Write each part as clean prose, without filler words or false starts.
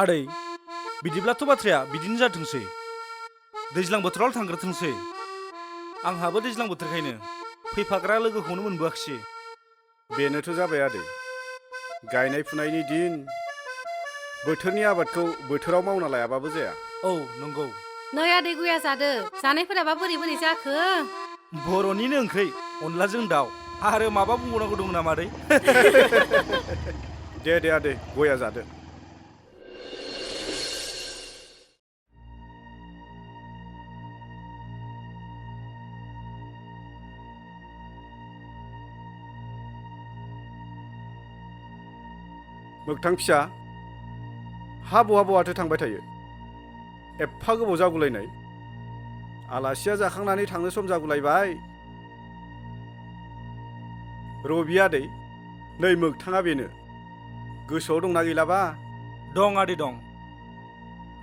आदै बिदिब्लाथ' बाथ्राया बिदिनो जाथोंसै दैज्लां बोथोराव थांग्रोथोंसै आंहाबो दैज्लां बोथोरखायनो फैफाग्रा लोगोखौनो मोनबोआखिसै बेनोथ' जाबाय आदै गायनाय फुनायनि दिन बोथोरनि आबादखौ बोथोराव मावना लायाबाबो जाया औ नंगौ नै आदै गया जादो जानायफोराबा बोरै जाखो बर'निनो ओंख्रि अनलाजों दाउ आरो माबा बुंबावनांगौ दंमोन नामा आदै दे आदै गया जादो मोगथां फिसा हा बहाथो थांबाय थायो एफा गोबाव जागुलायनाय आलासिया जाखांनानै थांनो सम जागुलायबाय रबि आदै नै मोगथाङा बेनो गोसोआव दंना गैलाबा दं आदै दं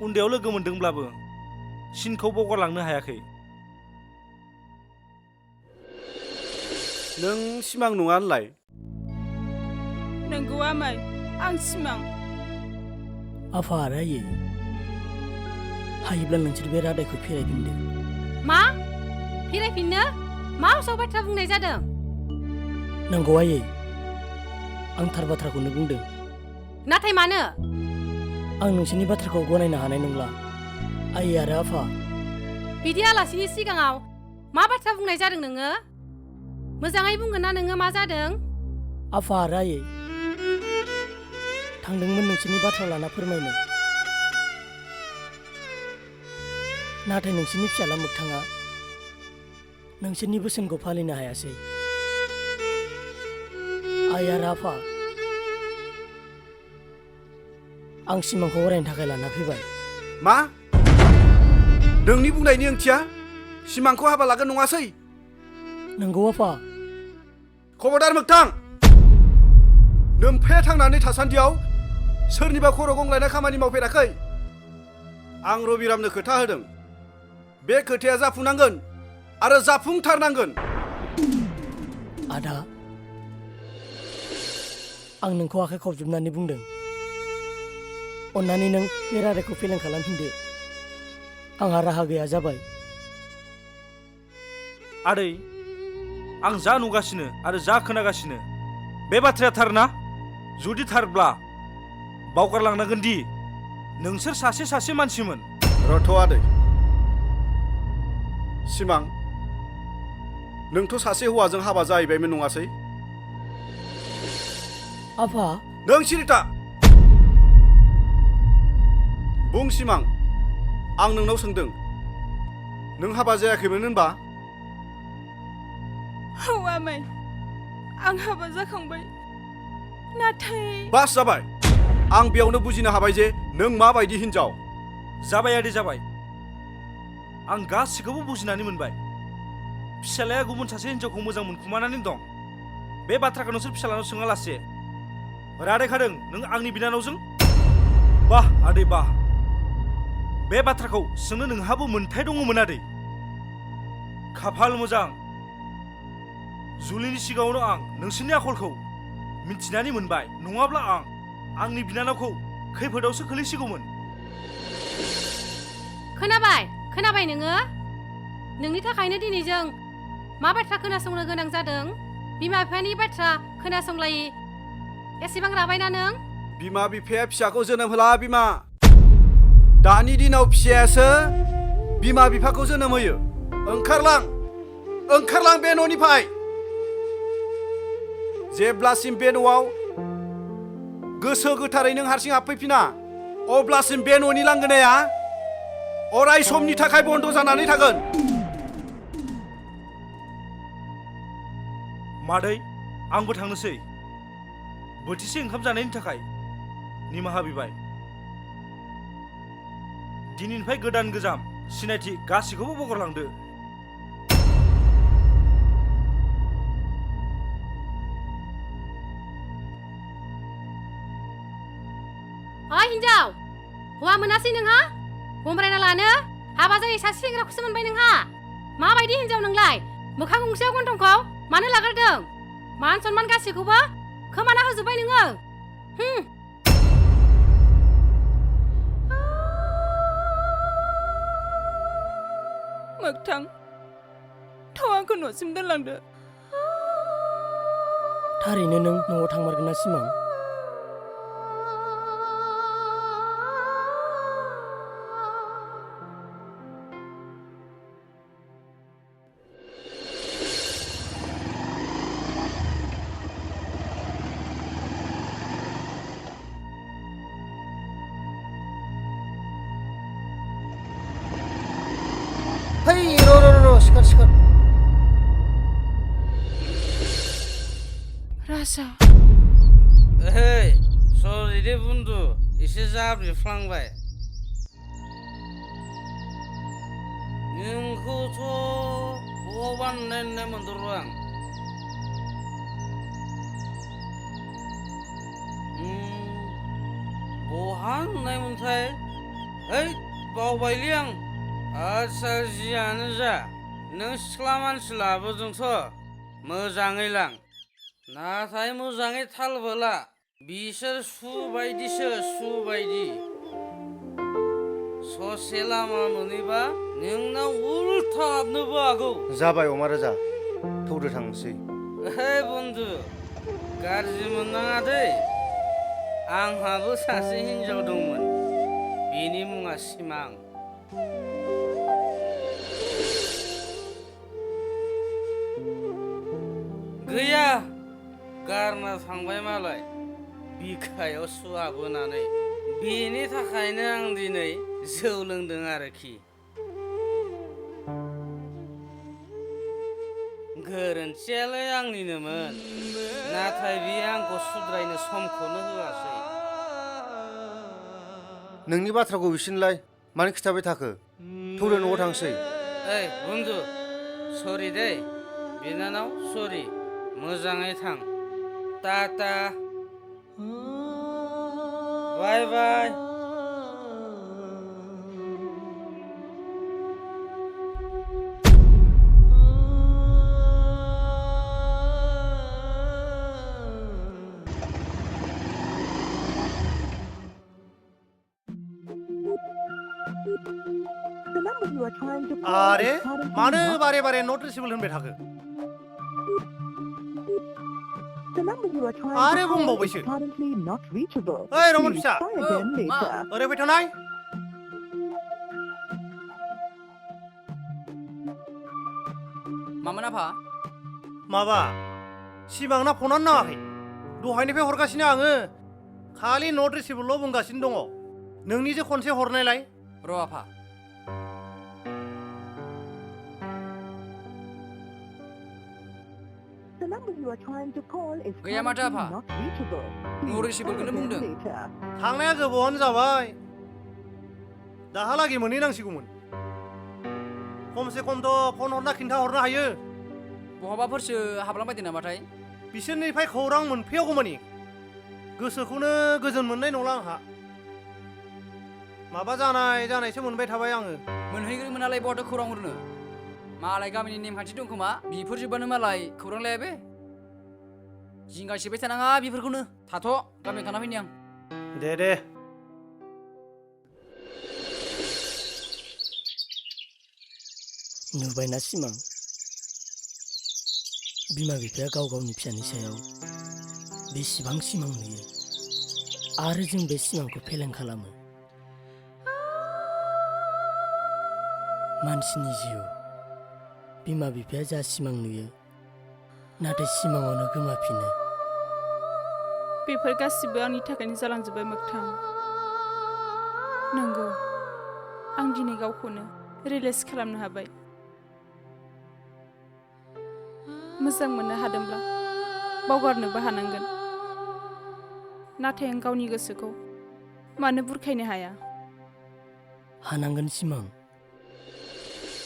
उन्दैयाव लोगो मोनदोंब्लाबो सिनखौ बावगारलांनो हायाखै नों सिमां नङा होनलाय नंगौ आमाय आं सिमां आफा रायो हायोब्ला नोंसोर बे रादायखौ फेरायफिनदो मा फिरायफिननो मा उसआव बाथ्रा बुंनाय जादों नंगौ आयै आं थार बाथ्राखौनो बुंदों नाथाय मानो आं नोंसोरनि बाथ्राखौ गनायनो हानाय नंला आयै आरो आफा बिदि आलासिनि सिगाङाव मा बाथ्रा बुंनाय जादों नोङो मोजाङै बुंगोन ना नोङो मा जादों आफा आरो आयै थांदोंमोन नोंसोरनि बाथ्रा लाना फोरमायनो नाथाय नोंसोरनि फिसाला मोगथाङा नोंसोरनि बोसोनखौ फालिनो हायासै आइ आरो आफा आं सिमांखौ अरायनो थाखाय लाना फैबाय मा नोंनि बुंनायनि ओंथिया सिमांखौ हाबा लागोन नङासै नंगौ आफा खबरदार मोगथां नोमफाया थांनानै थासान्दियाव सोरनिबा खर' गंलायना खामानि मावफेराखै आं रबिरामनो खोथा होदों बे खोथाया जाफुंनांगोन आरो जाफुंथारनांगोन आदा आं नोंखौ आखाइ खबजोबनानै बुंदों अन्नानै नों बे रादायखौ फेलें खालामफिनदो आंहा राहा गैया जाबाय आदै आं जा नुगासिनो आरो जा खोनागासिनो बे बाथ्राया थार ना जुदि थारब्ला बावगारलांनांगोन दि नोंसोर सासे मानसिमोन रथ' आदै सिमां नोंथ' सासे हौवाजों हाबा जाहैबायमोन नङासै आफा नों सिरिता बुं सिमां आं नोंनाव सोंदों नों हाबा जायाखैमोन होनबा औ आमाय आं हाबा जाखांबाय नाथाय बास जाबाय आं बेयावनो बुजिनो हाबाय जे नों माबायदि हिनजाव जाबाय आदै जाबाय आं गासिखौबो बुजिनानै मोनबाय फिसालाया गुबुन सासे हिनजावखौ मोजां मोनखुमानानै दं बे बाथ्राखौ नोंसोर फिसालानाव सोङालासे रादायखादों नों आंनि बिनानावजों बाह आदै बाह बे बाथ्राखौ सोंनो नोंहाबो मोन्थाय दङमोन आदै खाफाल मोजां जुलिनि सिगाङावनो आं नोंसोरनि आखलखौ मिथिनानै मोनबाय नङाब्ला आं आंनि बिनानावखौ खैफोदावसो खोलैसिगौमोन खोनाबाय नोङो नोंनि थाखायनो दिनै जों मा बाथ्रा खोनासंनो गोनां जादों बिमा बिफानि बाथ्रा खोनासंलायि एसेबां राबायना नों बिमा बिफाया फिसाखौ जोनोम होला बिमा दानि दिनाव फिसायासो बिमा बिफाखौ जोनोम होयो ओंखारलां बे न'निफ्राय जेब्लासिम बे न'आव गोसो गोथारै नों हारसिं हाबफैफिना अब्लासिम बे न'नि लांगोनाया अराय समनि थाखाय बन्द जानानै थागोन मादै आंबो थांनोसै बोथिसे ओंखाम जानायनि थाखाय निमाहा बिबाय दिनैनिफ्राय गोदान गोजाम सिनायथि गासिखौबो बावगारलांदो हिनजाव हौवा मोनासै नोंहा बमब्रायना लानो हाबा जायै सासे सेंग्राखौसो मोनबाय नोंहा माबायदि हिनजाव नोंलाय मोखां गंसेयाव गन्थंखौ मानो लागारदों मान सन्मान गासैखौबो खोमाना होजोब्बाय नोङो मोगथां थाव आंखौ न'सिम दोनलांदो थारैनो नों न'आव थांमारगोन ना सिमां? হেই র শিকার শিকার राजा Hey, sorry deh bundu, isi jawab di flangbai. Ningku to boban nene menduruang. Bohan nai muntai. Hey, bau bailiang. Asal jiana ja. Neng selaman selabu jengso. Mojangai lang. नाथाय मोजाङै थाल बोला बिसोर सुबायदिसो सुबायदि ससे लामा मोनैबा नोंनाव उल्था हाबनोबो हागौ जाबाय अमा राजा थौदो थांसै हे बन्धु गाज्रि मोननाङा दै आंहाबो सासे हिन्जाव दंमोन बिनि मुङा सिमां गैया गारना थांबाय मालाय बिखायाव सुवा बोनानै बेनि थाखायनो आं दिनै जौ लोंदों आरोखि गोरोन्थियालाय आंनिनोमोन नाथाय बियो आंखौ सुद्रायनो समखौनो होआसै नोंनि बाथ्राखौ बिसिनलाय मानो खिथाबाय थाखो थौदो न'आव थांसै ओइ बन्धु सरि दै बिनानाव सरि मोजाङै थां टाटा बाय बाय आरे मानो बारे बारे नट रिचेबल होनबाय थाखो आरे बुंबावबायसो ओइ रमन फिसा ओरै फैथ' नाय मामोन आफा माबा सिमांना फनानो नाङाखै दहायनिफ्राय हरगासिनो आङो खालि नट रिचेबल बुंगासिनो दङ नोंनिजों खनसे हरनायलाय र' आफा गैया माथो आफा न' रिसिबलखौनो बुंदों थांनाया गोबावानो जाबाय दाहालागै मोनहैनांसिगौमोन खमसे खमथ' फन हरना खिन्थाहरनो हायो बहाबाफोरसो हाबलांबायदों नामाथाय बिसोरनिफ्राय खौरां मोनफैयागौमानि गोसोखौनो गोजोन मोननाय नंला आंहा माबा जानायसो मोनबाय थाबाय आङो मोनहैग्रोमोनालाय बहाथो खौरां हरनो मालाय गामिनि नेमखान्थि दं खोमा बिफोर जोबबानो मालाय खौरां लाया बे जिंगा सिबाय थानाङा बेफोरखौनो थाथ' गामियाव थाना फैनि आं दे नुबायना सिमां बिमा बिफाया गाव गावनि फिसानि सायाव बेसेबां सिमां नुयो आरो जों बे सिमांखौ फेलें खालामो मानसिनि जिउ बिमा बिफाया जा सिमां नुयो नाथाय सिमाङावनो गोमाफिनो बेफोर गासिबो आंनि थाखायनो जालांजोब्बाय मोगथां नंगौ आं दिनै गावखौनो रियेलाइज खालामनो हाबाय मोजां मोननो हादोंब्ला बावगारनोबो हानांगोन नाथाय आं गावनि गोसोखौ मानो बुरखायनो हाया हानांगोन सिमां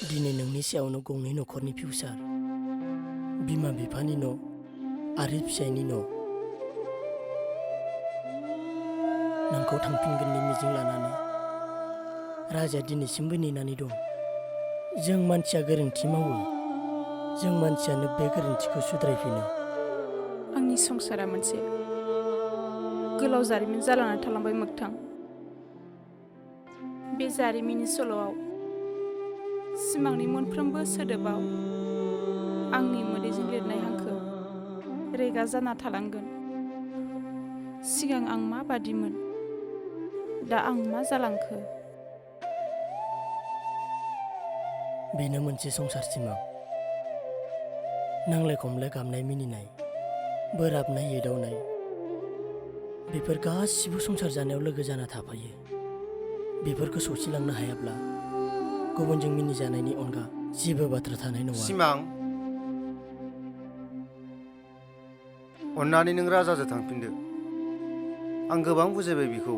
दिनै नोंनि सायावनो गंनै न'खरनि फिउचार बिमा बिफानि न' आरो फिसायनि न' नोंखौ थांफिनगोननि मिजिं लानानै राजाया दिनैसिमबो नेनानै दं जों मानसिया गोरोन्थि मावो जों मानसियानो बे गोरोन्थिखौ सुद्रायफिनो आंनि संसारा मोनसे गोलाव जारिमिन जालांना थालांबाय मोगथां बे जारिमिननि सल'आव सिमांनि मोनफ्रोमबो सोदोबाव आंनि मोदैजों लिरनाय हांखो रेगा जाना थालांगोन। सिगां आं माबादिमोन, दा आं मा जालांखो। बेनो मोनसे संसार सिमां। नांलाय खमलाय गाबनाय मिनिनाय, बोराबनाय एदावनाय, बेफोर गासिबो संसार जानायाव लोगो जाना थाफायो। बेफोरखौ सौसिलांनो हायाब्ला गुबुनजों मिनिजानायनि अनगा जेबो बाथ्रा थानाय नङा। सिमां, अन्नानै नों राजाजों थांफिनदो। आं गोबां बुजायबाय बिखौ,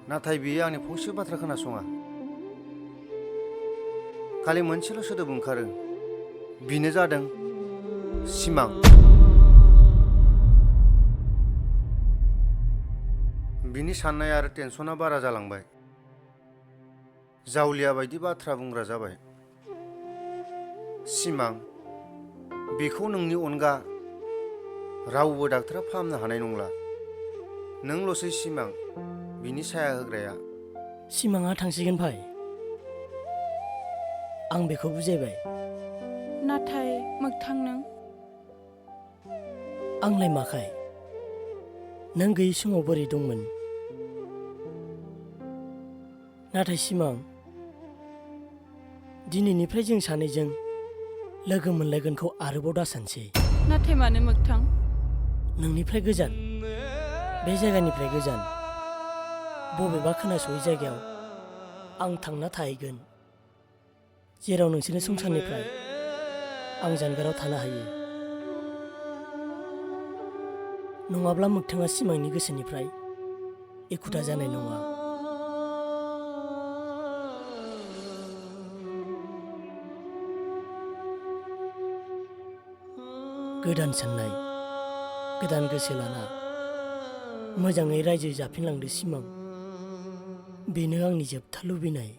नाथाय बियो आंनि फंसे बाथ्रा खोनासङा। खालि मोनसेल' सोदोब ओंखारो, बेनो जादों सिमां। बिनि साननाय आरो टेनसना बारा जालांबाय। जावलिया बायदि बाथ्रा बुंग्रा जाबाय। सिमां, बेखौ नोंनि अनगा रावबो डाक्टरा फाहामनो हानाय नंला। नोंल'सै सिमां, बिनि साया होग्राया। सिमाङा थांसिगोन भाइ, आं बेखौ बुजायबाय। नाथाय मोगथां नों आंलाय माखाय? नों गैयै समाव बोरै दंमोन? नाथाय सिमां, दिनैनिफ्राय जों सानैजों लोगो मोनलायगोनखौ आरोबाव दासानसै। नाथाय मानो मोगथां? नोंनिफ्राय गोजान, बे जायगानिफ्राय गोजान, बबेबा खोनासयै जायगायाव आं थांना थाहैगोन, जेराव नोंसोरनि संसारनिफ्राय आं जानगाराव थानो हायो। नङाब्ला मोगथाङा सिमांनि गोसोनिफ्राय एखुथा जानाय नङा। गोदान साननाय, गोदान गोसो लाना मोजाङै रायजो जाफिनलांदो सिमां। बेनो आंनि जोबथा लुबैनाय।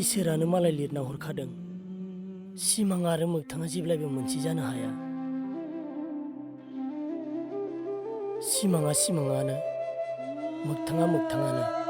इसोरानो मालाय लिरना हरखादों, सिमां आरो मोगथाङा जेब्लायबो मोनसे जानो हाया। सिमाङा सिमाङानो, मोगथाङा मोगथाङानो।